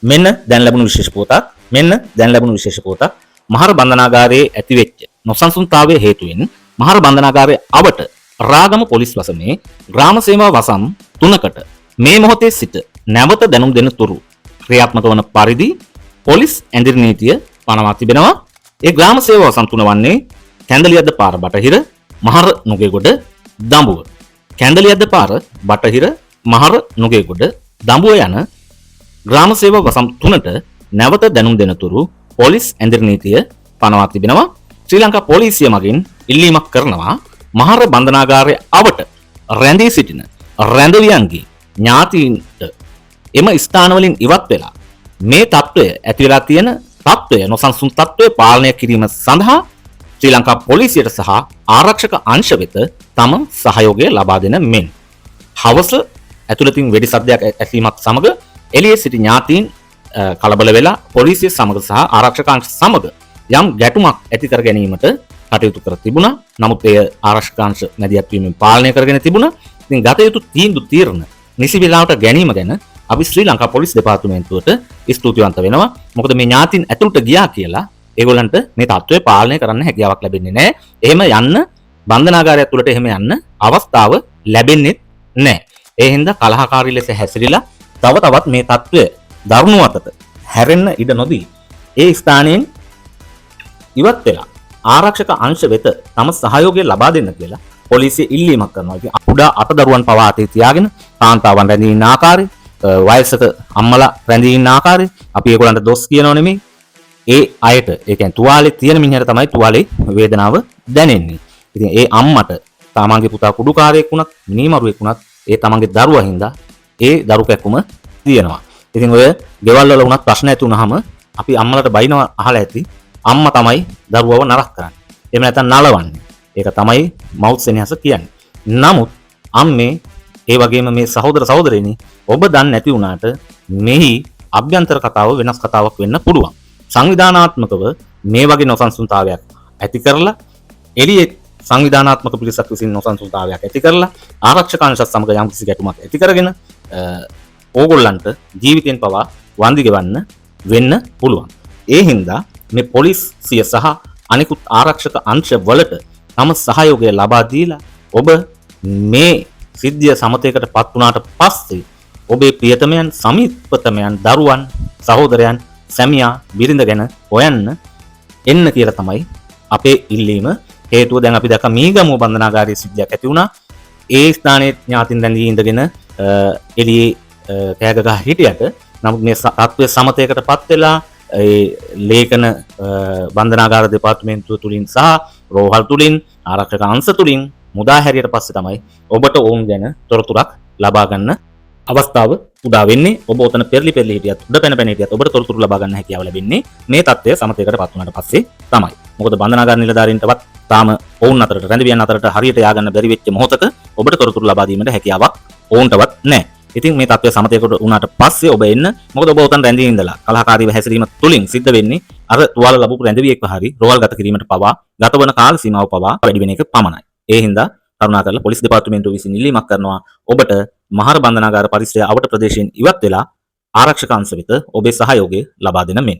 මෙන්න දැන් ලැබුණු විශේෂ පුවතක්. මෙන්න දැන් ලැබුණු විශේෂ පුවතක්. මහර බන්ධනාගාරයේ ඇතිවෙච්ච නොසන්සුන්තාවය හේතුවෙන් මහර බන්ධනාගාරයේ අවට රාගම පොලිස් වසමේ ග්‍රාම සේවා වසම් තුනකට මේ මොහොතේ සිට නැවත දැනුම් දෙන තුරු ක්‍රියාත්මක වන පරිදි පොලිස් ඇඳිරි නීතිය පනවා තිබෙනවා. ඒ ග්‍රාම සේවා වසම් තුන වන්නේ කැන්දලියද්ද පාර බටහිර, මහර නුගේගොඩ, දඹුව. කැන්දලියද්ද පාර බටහිර, මහර නුගේගොඩ, දඹුව යන ග්‍රාම සේවා වසම් තුනට නැවත දැනුම් දෙනතුරු පොලිස් ඇඳිරි නීතිය පනවා තිබෙනවා. ශ්‍රී ලංකා පොලිසිය මගින් ඉල්ලීමක් කරනවා මහර බන්ධනාගාරය අවට රැඳී සිටින රැඳවියන්ගේ ඥාතීන්ට එම ස්ථානවලින් ඉවත් වෙලා මේ තත්ත්වය ඇති වෙලා තියෙන තත්ත්වය, නොසන්සුන් තත්ත්වය පාලනය කිරීම සඳහා ශ්‍රී ලංකා පොලිසියට සහ ආරක්ෂක අංශ වෙත තම සහයෝගය ලබා දෙන මෙන්. හවස ඇතුළතින් වෙඩි සද්දයක් ඇසීමත් සමග එළියේ සිටි ඥාතීන් කලබල වෙලා පොලිසිය සමග සහ ආරක්ෂක අංශ සමග යම් ගැටුමක් ඇති කර ගැනීමට කටයුතු කර තිබුණා. නමුත් එය ආරක්ෂක අංශ මැදිහත් වීමෙන් පාලනය කරගෙන තිබුණා. ඉතින් ගත යුතු තීන්දුව තීරණ නිසි වෙලාවට ගැනීම ගැන අපි ශ්‍රී ලංකා පොලිස් දෙපාර්තමේන්තුවට ස්තුතිවන්ත වෙනවා. මොකද මේ ඥාතීන් ඇතුළට ගියා කියලා ඒගොල්ලන්ට මේ තත්ත්වය පාලනය කරන්න හැකියාවක් ලැබෙන්නේ නැහැ. එහෙම යන්න බන්ධනාගාරය ඇතුළට එහෙම යන්න අවස්ථාව ලැබෙන්නේ නැහැ. ඒ හින්දා කලහකාරී ලෙස හැසිරිලා තව තවත් මේ තත්ත්වය දරුණු අතට හැරෙන්න ඉඩ නොදී ඒ ස්ථානයෙන් ඉවත් වෙලා ආරක්ෂක අංශ වෙත තම සහයෝගය ලබා දෙන්න කියලා පොලිසිය ඉල්ලීමක් කරනවා. ඉතින් කුඩා අතදරුවන් පවා අතේ තියාගෙන කාන්තාවන් රැඳී ඉන්න ආකාරය, වයසක අම්මලා රැඳී ඉන්න ආකාරය, අපි ඒගොල්ලන්ට දොස් කියනව නෙමෙයි. ඒ අයට, ඒ කියන්නේ තුවාලේ තියෙන මිනිහට තමයි තුවාලේ වේදනාව දැනෙන්නේ. ඉතින් ඒ අම්මට තමන්ගේ පුතා කුඩුකාරයෙක් වුණත්, මිනීමරුවෙක් වුණත්, ඒ තමන්ගේ දරුවා හින්දා ඒ දරු කැක්කුම තියෙනවා. ඉතින් ඔය ගෙවල් වල වුණත් ප්‍රශ්න ඇති වුණාම අපි අම්මලට බයිනවා අහලා ඇති. අම්මා තමයි දරුවව නරක කරන්නේ. එහෙම නැත්නම් නලවන්නේ. ඒක තමයි මවුත් සෙනෙහස කියන්නේ. නමුත් අම්මේ, ඒ වගේම මේ සහෝදර සහෝදරයනි, ඔබ දන්නේ නැති වුණාට මෙහි අභ්‍යන්තර කතාව වෙනස් කතාවක් වෙන්න පුළුවන්. සංවිධානාත්මකව මේ වගේ නොසන්සුන්තාවයක් ඇති කරලා, එළියේ සංවිධානාත්මක පිරිසක් විසින් නොසන්සුන්තාවයක් ඇති කරලා, ආරක්ෂක අංශත් සමග යම්කිසි ගැටුමක් ඇති කරගෙන ඕගොල්ලන්ට ජීවිතෙන් පවා වන්දි ගෙවන්න වෙන්න පුළුවන්. ඒ හින්දා මේ පොලිසිය සහ අනිකුත් ආරක්ෂක අංශ වලට තම සහයෝගය ලබා දීලා, ඔබ මේ සිද්ධිය සමතයකට පත් වුණාට පස්සේ ඔබේ ප්‍රියතමයන්, සමීපතමයන්, දරුවන්, සහෝදරයන්, සැමියා, බිරිඳ ගැන හොයන්න එන්න කියලා තමයි අපේ ඉල්ලීම. හේතුව දැන් අපි දැක්ක මීගමුව බන්ධනාගාරයේ සිද්ධියක් ඇති වුණා. ඒ ස්ථානයේ ඥාතින් රැඳී ඉඳගෙන එළියේ කෑ ගහ හිටියට, නමුත් මේ තත්ත්වය සමතයකට පත් වෙලා ඒ ලේඛන බන්ධනාගාර දෙපාර්තමේන්තුව තුලින් සහ රෝහල් තුලින් ආරක්ෂක අංශ තුලින් මුදා හැරියට පස්සේ තමයි ඔබට ඔවුන් ගැන තොරතුරක් ලබා ගන්න අවස්ථාව උදා වෙන්නේ. ඔබ ඔතන පෙරලි පෙරලි හිටියත්, උඩ පැන පැන හිටියත්, ඔබට තොරතුරු ලබා ගන්න හැකියාව ලැබෙන්නේ මේ තත්ත්වය සමතයකට පත් වුණාට පස්සේ තමයි. මොකද බන්ධනාගාර නිලධාරීන්ටවත් තාම ඔවුන් අතරට, රැඳවියන් අතරට හරියට යා ගන්න බැරි වෙච්ච මොහොතක ඔබට තොරතුරු ලබා දීමට හැකියාවක් ඔවුන්ටවත් නැහැ. ඉතින් මේ තත්ත්වය සමතයකට වුණාට පස්සේ ඔබ එන්න. මොකද ඔබ ඔතන රැඳී ඉඳලා කලහකාරීව හැසිරීම තුලින් සිද්ධ වෙන්නේ අර තුවාල ලැබපු රැඳවියෙක්ව හරි රෝහල් ගත කිරීමට පවා ගතවන කාල සීමාව පවා වැඩි වෙන එක පමණයි. ඒ හින්දා කරුණාකරලා පොලිස් දෙපාර්තමේන්තුව විසින් ඉල්ලීමක් කරනවා ඔබට මහර බන්ධනාගාර පරිසරය අවට ප්‍රදේශයෙන් ඉවත් වෙලා ආරක්ෂක අංශ වෙත ඔබේ සහයෝගය ලබා දෙන මෙන්.